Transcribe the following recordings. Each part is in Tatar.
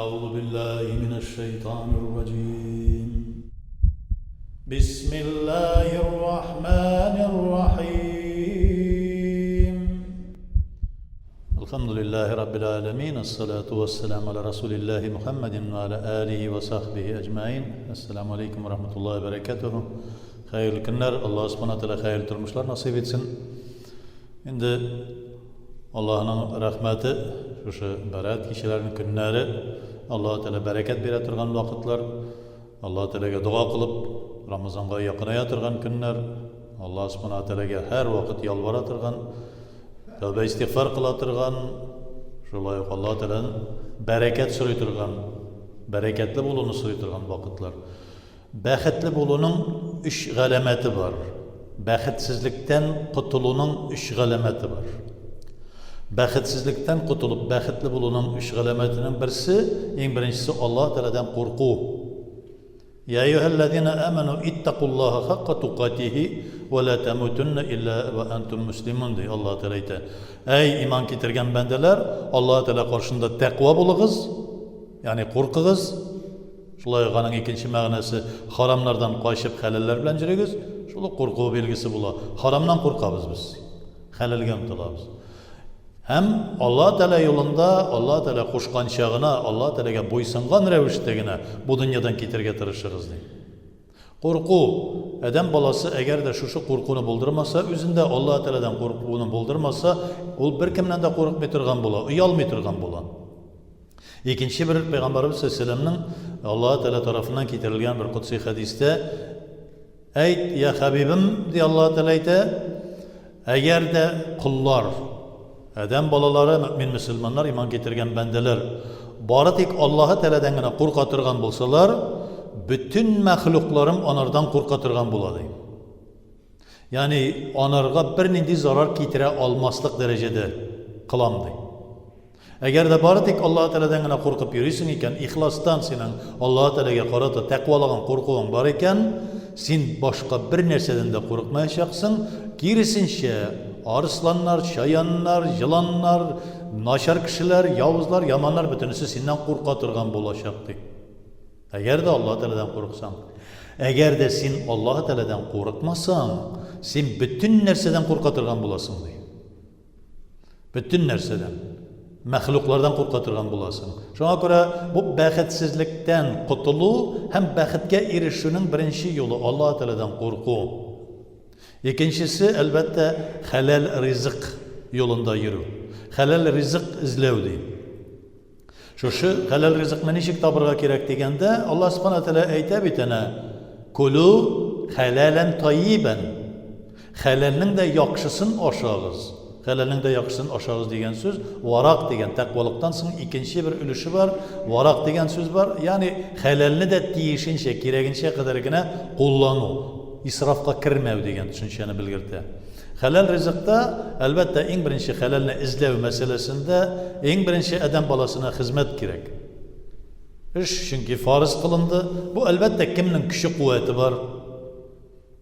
أعوذ بالله من الشيطان الرجيم بسم الله الرحمن الرحيم الحمد لله رب العالمين الصلاة والسلام على رسول الله محمد وعلى آله وصحبه أجمعين السلام عليكم ورحمة الله وبركاته Хәерле көннәр, Аллаһ Субхана Тәгалә хәерле тормышлар насыйп итсен. Инде Аллаһның рәхмәте, шушы бәрәт кичәләренең көннәре, Аллаһ Тәгалә бәрәкәт бирә торган вакытлар, Аллаһ Тәгаләгә дога кылып, Рамазанга якыная торган көннәр, Аллаһ Субхана Тәгаләгә һәр вакыт ялвара торган, тәүбә истигъфар кыла торган, шулай ук Аллаһ Тәгаләдән бәрәкәт сорый торган, бәрәкәтле булуны сорый торган вакытлар. Бәхетле булуның өч галәмәте бар. Бәхетсезлектән котылуның өч галәмәте бар. Бәхетсезлектән котылып, бәхетле булуның өч галәмәтенең берсе, иң беренчесе Аллаһ Тәгаләдән курку. Я әйюһәлләзина аману иттакуллаһа хакка тукатихи ва ла тамутунна илля ва антум муслимун ди Аллаһ Тәгалә әйтә. Әй иман китергән бәндәләр, Аллаһ Тәгалә каршында тәкъва булыгыз, ягъни куркыгыз. Шулай ук аның икенче мәгънәсе, харамнардан качып, хәләлләр белән йөрегез, шул ук курку билгесе була. Харамнан куркабыз без, хәләлгә омтылабыз. Һәм Алла Тәгалә юлында, Алла Тәгалә кушканча гына, Алла Тәгаләгә буйсынган рәвештә генә бу дөньядан китәргә тырышыгыз, ди. Курку. Адәм баласы әгәр дә шушы куркуны булдырмаса, үзендә Алла Тәгаләдән куркуны булдырмаса, ул беркемнән дә курыкмый торган була, оялмый торган була. Икенче бер пәйгамбәребез саллаллаһу Аллаһ Тәгалә тарафыннан китерелгән бер кодси хәдистә Әйт, я хәбибем, ди Аллаһ Тәгалә әйтә, әгәр дә коллар, адәм балалары, мөмин мөселманнар, иман китергән бәндәләр бары тик Аллаһ Тәгаләдән генә курка торган булсалар, бөтен мәхлукларым анардан курка торган була, ди. Ягъни анарга бернинди зарар китерә алмаслык дәрәҗәдә кылам, ди. Әгәр дә бары тик Аллаһ Тәгаләдән генә куркып йөрисең икән, ихластан синең Аллаһ Тәгаләгә карата тәкъвалыгың, куркуың бар икән, син башка бер нәрсәдән дә курыкмаячаксың. Киресенчә, арысланнар, чаяннар, җыланнар, начар кешеләр, явызлар, яманнар бөтенесе синнән курка торган булачак, ди. Әгәр дә Аллаһ Тәгаләдән курыксаң. Әгәр дә син Аллаһ Тәгаләдән курыкмасаң, син бөтен нәрсәдән курка торган буласың, ди. Бөтен нәрсәдән. Мәхлуклардан курка торган буласың. Шуңа күрә бу бәхетсезлектән котылу һәм бәхеткә ирешүнең беренче юлы Аллаһ Тәгаләдән курку. Икенчесе, әлбәттә, хәләл ризык юлында йөрү. Хәләл ризык эзләү ди. Шушы хәләл ризыкны ничек табырга кирәк дигәндә, Аллаһ Субхана Тәгалә әйтә бит әнә, Кулу хәләлән тайибән. Хәләлнең дә яхшысын ашагыз. Хәләлнең дә яхшысын ашагыз дигән сүз варак дигән тәкъвалыктан соң икенче бер өлеше бар, варак дигән сүз бар. Ягъни хәләлне дә тиешенчә, кирәгенчә кадәр генә куллану, исрафка кермәү дигән төшенчәне белгертә. Хәләл ризыкта, әлбәттә, иң беренче хәләлне эзләү мәсьәләсендә иң беренче адәм баласына хезмәт кирәк. Эш, чөнки фарыз кылынды. Бу, әлбәттә, кемнең көче-куәте бар.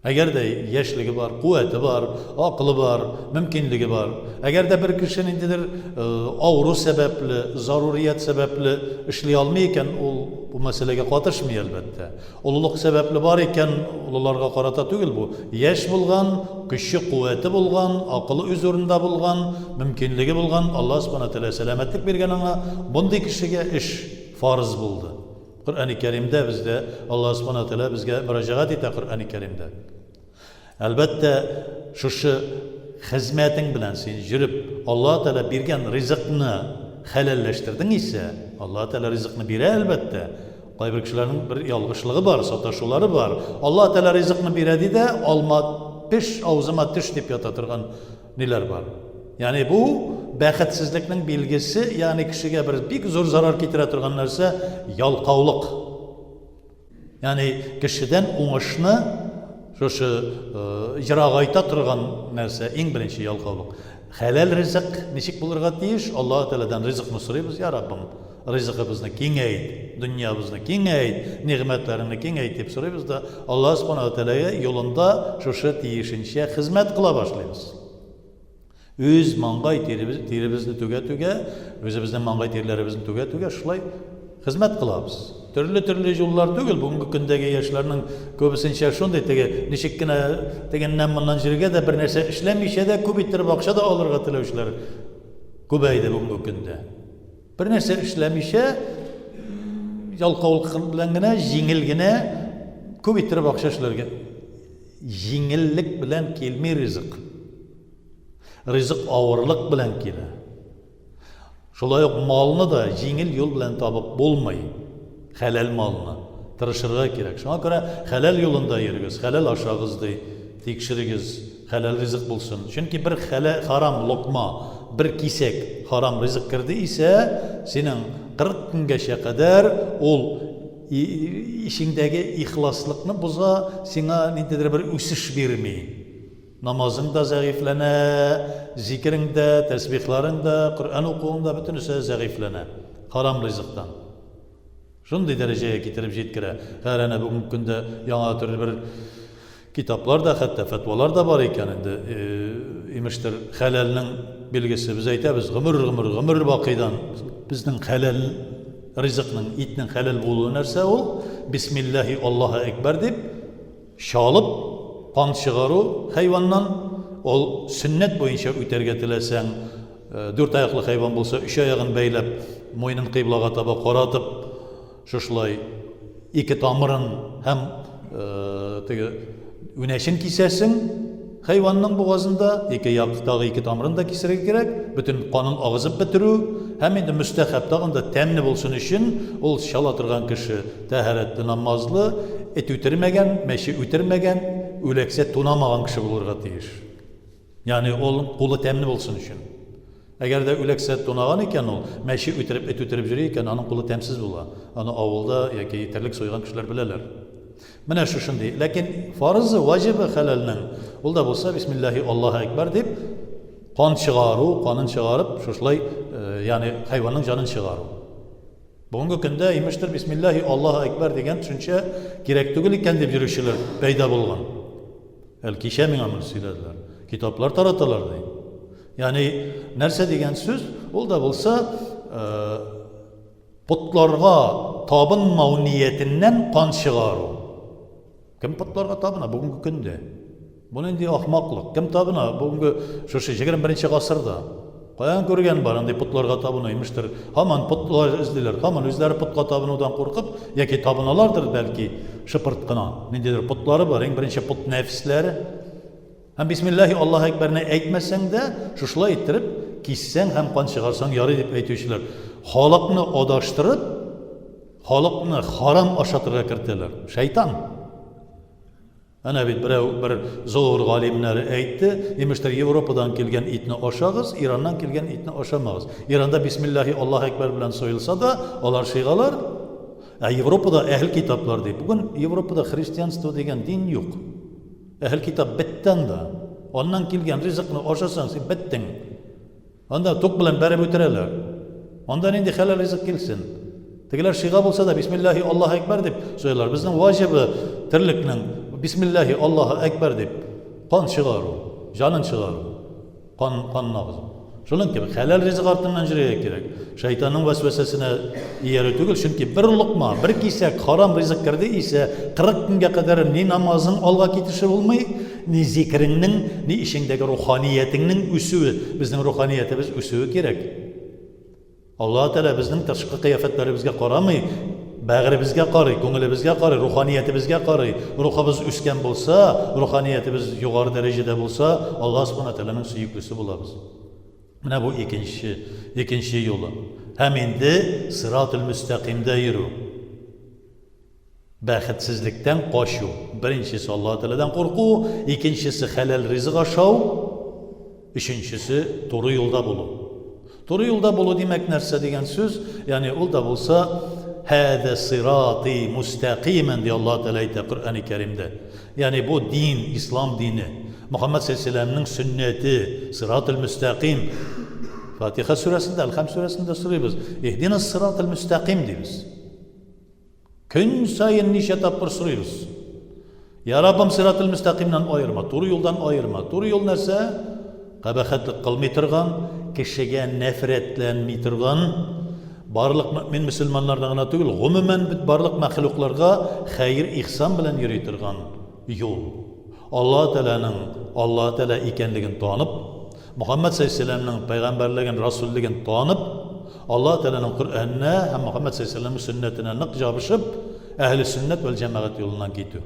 Әгәр дә яшьлеге бар, куәте бар, акылы бар, мөмкинлеге бар. Әгәр дә бер кеше ниндидер авыру сәбәпле, зарурият сәбәпле эшли алмый икән, ул бу мәсьәләгә катышмый, әлбәттә. Олылык сәбәпле бар икән, олыларга карата түгел бу. Яшь булган, көче, куәте булган, акылы үз урынында булган, мөмкинлеге булган, Аллаһ Субхана Тәгалә сәламәтлек биргән аңа, мондый кешегә эш фарыз булды. Коръәни Кәримдә бездә Аллаһ Субхана Тәгалә безгә мөрәҗәгать итә Коръәни Кәримдә. Әлбәттә, шушы хезмәтең белән син йөреп, Аллаһ Тәгалә биргән ризыкны хәләлләштердең исә, Аллаһ Тәгалә ризыкны бирә, әлбәттә. Кайбер кешеләрнең бер ялгышлыгы бар, саташулары бар. Аллаһ Тәгалә ризыкны бирә ди дә, алма пеш, авызыма төш дип ята торган ниләр бар. Ягъни бу бәхетсезлекнең билгесе, ягъни кешегә бер бик зур зарар китерә торган нәрсә, ялкаулык. Ягъни кешедән уңышны шушы ерагайта торган нәрсә, иң беренче ялкаулык. Хәләл ризык ничек булырга тиеш? Аллаһ Тәгаләдән ризыкны сорыйбыз, я Раббым, ризыгыбызны киңәйт, дөньябызны киңәйт, нигъмәтләреңне киңәйт дип сорыйбыз да, Аллаһ Субхана ва Тәгаләгә юлында шушы тиешенчә хезмәт кыла башлыйбыз. Үз маңгай тиребез, тиребезне түгә-түгә, үзебезнең маңгай тирләребезне түгә-түгә шулай Хезмәт кылабыз. Төрле-төрле юллар түгел, бүгенге көндәге яшьләрнең күбесенчә шундый теге ничек кенә тегеннән-моннан җиргә дә бер нәрсә эшләмичә дә күп иттереп акча да алырга теләүчеләр күбәйде бүгенге көндә. Бер нәрсә эшләмичә ялкаулык белән генә, җиңел генә күп иттереп акча эшләргә. Җиңеллек белән килми ризык. Ризык авырлык белән килә. Шулай ук малны да җиңел юл белән табып булмый. Хәләл малны. Тырышырга кирәк. Шуңа күрә хәләл юлында йөрегез, хәләл ашагыз ди, тикшерегез, хәләл ризык булсын. Чөнки бер хәлә харам локма, бер кисәк харам ризык керде исә, синең 40 көнгәчә кадәр ул эчеңдәге ихласлыкны боза, сиңа ниндидер бер үсеш бирми. Намазың да зәгыйфьләнә, зикерең дә, тәсбихларың да, Коръән укуың да, бөтенесе зәгыйфьләнә. Харам ризыктан. Шундый дәрәҗәгә китереп җиткерә. Хәер, әнә бүгенге көндә яңа төрле бер китаплар да, хәтта фәтвалар да бар икән инде. Имештер, хәләлнең билгесе. Без әйтәбез, гомер-гомер, гомер бакыйдан безнең хәләл ризыкның, итнең хәләл булуы нәрсә ул? Бисмиллаһи Аллаһу әкбәр дип, Чалып кан чыгару хайваннан, ул сөннәт буенча үтәргә теләсәң, дүрт аяклы хайван булса, өч аягын бәйләп, муенын кыйблага таба каратып, шушылай ике тамырын һәм теге үнәчен кисәсең хайванның бугазында, ике яктагы ике тамырын да кисәргә кирәк, бөтен канын агызып бетерү һәм инде мөстәхәб тагын да тәмле булсын өчен ул чала торган кеше Тәһарәтле, намазлы, эт үтермәгән, мәче үтермәгән, үләксә тунамаган кеше булырга тиеш. Ягъни ул кулы тәмле булсын өчен. Әгәр дә үләксә тунаган икән ул, мәче үтереп, эт үтереп йөри икән, аның кулы тәмсез була. Аны авылда яки терлек суйган кешеләр беләләр. Менә шушындый. Ләкин фарызы, ваҗибы хәләлнең, ул да булса бисмиллаһи Аллаһу әкбәр дип кан чыгару, канын чыгарып, шушылай, ягъни хайванның җанын чыгару. Бүгенге көндә, имештер, бисмиллаһи Аллаһу әкбәр дигән төшенчә кирәк түгел икән дип йөрүчеләр пәйда булган. Әле кичә миңа моны сөйләделәр. Китаплар тараталар ди. Ягъни нәрсә дигән сүз? Ул да булса, потларга табынмау ниятеннән кан чыгару. Кем потларга табына бүгенге көндә? Бу нинди ахмаклык? Кем табына бүгенге шушы 21 гасырда? Каян күргән бар андый потларга табыну, имештер, һаман потлар эзлиләр, һаман үзләре потка табынудан куркып, яки табыналардыр бәлки, шыпырт кына. Ниндидер потлары бар, иң беренче пот нәфесләре. Һәм бисмиллаһи Аллаһу әкбәрне әйтмәсәң дә, шушылай иттереп киссәң һәм кан чыгарсаң ярый дип әйтүчеләр. Халыкны адаштырып, халыкны харам ашатырга кертәләр. Шайтан. Әнә бит берәү, бер зур галимнәре әйтте, имештер, Европадан килгән итне ашагыз, Ираннан килгән итне ашамагыз. Иранда бисмиллаһи Аллаһу әкбәр белән суелса да, алар шигалар. Ә Европада әһел китаплар ди. Бүген Европада христианство дигән дин юк. Әһел китап бетте анда. Аннан килгән ризыкны ашасаң, син беттең. Анда тук белән бәреп үтерәләр. Анда нинди хәләл ризык килсен? Тегеләр шига булса да бисмиллаһи Аллаһу әкбәр дип суялар. Безнең ваҗибы терлекнең бисмиллаһи Аллаһу әкбәр дип кан чыгару, җанын чыгару, кан канын агызу. Шуның кебек хәләл ризык артыннан йөрергә кирәк. Шайтанның вәсвәсәсенә иярү түгел, чөнки бер локма, бер кисәк харам ризык керде исә, 40 көнгә кадәр ни намазың алга китеше булмый, Ни зикереңнең, ни эчеңдәге руханиятеңнең үсүе, безнең руханиятебез үсүе кирәк. Аллаһ Тәгалә безнең тышкы кыяфәтләребезгә карамый, бәгыребезгә карый, күңелебезгә карый, руханиятебезгә карый. Рухыбыз үскән булса, руханиятебез югары дәрәҗәдә булса, Аллаһ Субхана Тәгаләнең сөеклесе булабыз. Менә бу икенче, икенче юлы. Һәм инде сиратул мөстәкыймдә йөрү. Бәхетсезлектән качу. Беренчесе Аллаһ Тәгаләдән курку, икенчесе хәләл ризык ашау, өченчесе туры юлда булу. Туры юлда булу димәк нәрсә дигән сүз? Ягъни ул да булса һәдә сирати мустәкыймән ди Аллаһ Тәгалә әйтә Коръәни Кәримдә. Ягъни бу дин, ислам дине, Мөхәммәд саллаллаһу сөннәте, сиратул мөстәкыйм. Фатиха сүрәсендә, Әлхәм сүрәсендә сорыйбыз. Иһдинас сиратул мөстәкыйм дибез. Көн саен ничә тапкыр сорыйбыз. Я Раббым, сиратул мөстәкыймнән аерма, туры юлдан аерма. Туры юл нәрсә? Кабахәтлек кылмый торган, кешегә нәфрәтләнми торган, Барлык мөэмин мөселманнарны гына түгел, гомумән бит барлык мәхлукларга хәер-ихсан белән йөри торган юл. Аллаһ Тәгаләнең Аллаһ Тәгалә икәнлеген танып, Мөхәммәд салләллаһу пәйгамбәрлеген, расуллеген танып, Аллаһ Тәгаләнең Коръәненә һәм Мөхәммәд салләллаһу сөннәтенә нык җабышып, әһле сөннәт вәл җәмәгать юлыннан китү.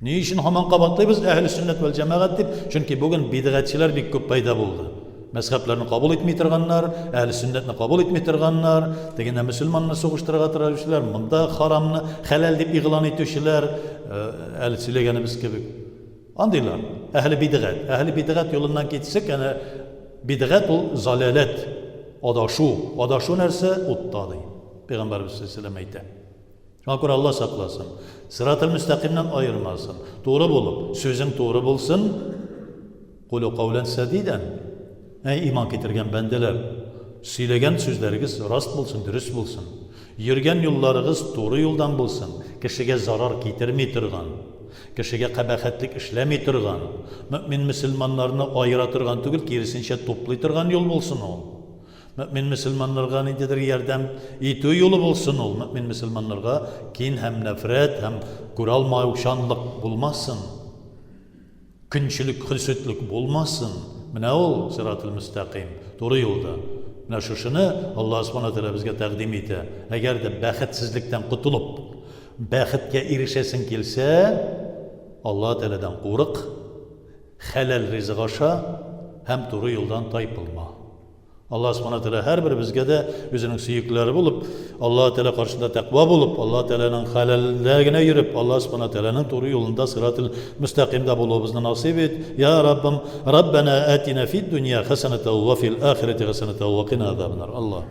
Ни өчен һаман кабатлыйбыз әһле сөннәт вәл җәмәгать дип? Чөнки бүген бидгатьчеләр бик күп пәйда булды. Мәзһәбләрне кабул итми торганнар, әһле сөннәтне кабул итми торганнар, тегендә мөселманны сугыштырырга тырышучылар, монда харамны хәләл дип игълан итүчеләр, э, әле сөйләгәнебез кебек. Андыйлар, әһле бидгать. Әһле бидгать юлыннан китсәк, әнә бидгать ул залаләт, адашу. Адашу нәрсә? Утта ди. Пәйгамбәрбез саллаллаһу алейһи әйтә. Шуңа күрә Алла сакласын. Сирател мөстәкыймнән аермасын. Туры булып, сүзең туры булсын. Кулу каулән сәдидән. Әй иман китергән бәндәләр, сөйләгән сүзләрегез раст булсын, дөрес булсын. Йөргән юлларыгыз туры юлдан булсын, кешегә зарар китерми торган, кешегә кабахәтлек эшләми торган, мөэмин мөселманнарны аера торган түгел, киресенчә туплый торган юл булсын ул. Мөэмин мөселманнарга ниндидер ярдәм итү юлы булсын ул. Мөэмин мөселманнарга кин һәм нәфрәт һәм күралмаучанлык булмасын. Көнчелек, хөсетлек булмасын. Менә ул сиратул мөстәкыйм, туры юлда. Менә шушыны Аллаһ Субхана Тәгалә безгә тәкъдим итә. Әгәр дә бәхетсезлектән котылып, бәхеткә ирешәсең килсә, Аллаһ Тәгаләдән курык, хәләл ризык аша һәм туры юлдан тайпылма. Аллаһ Субхана Тәгалә һәрберебезгә дә үзенең сөеклеләре булып, Аллаһ Тәгалә каршында тәкъва булып, Аллаһ Тәгаләнең хәләлендә генә йөреп, Аллаһ Субхана Тәгаләнең туры юлында сиратул мөстәкыймда булуыбызны насыйп ит. Я Раббым, Раббана атина фид дөнья хәсәнәтә ва фил ахирәти хәсәнәтә ва кина азабаннар. Аллаһ.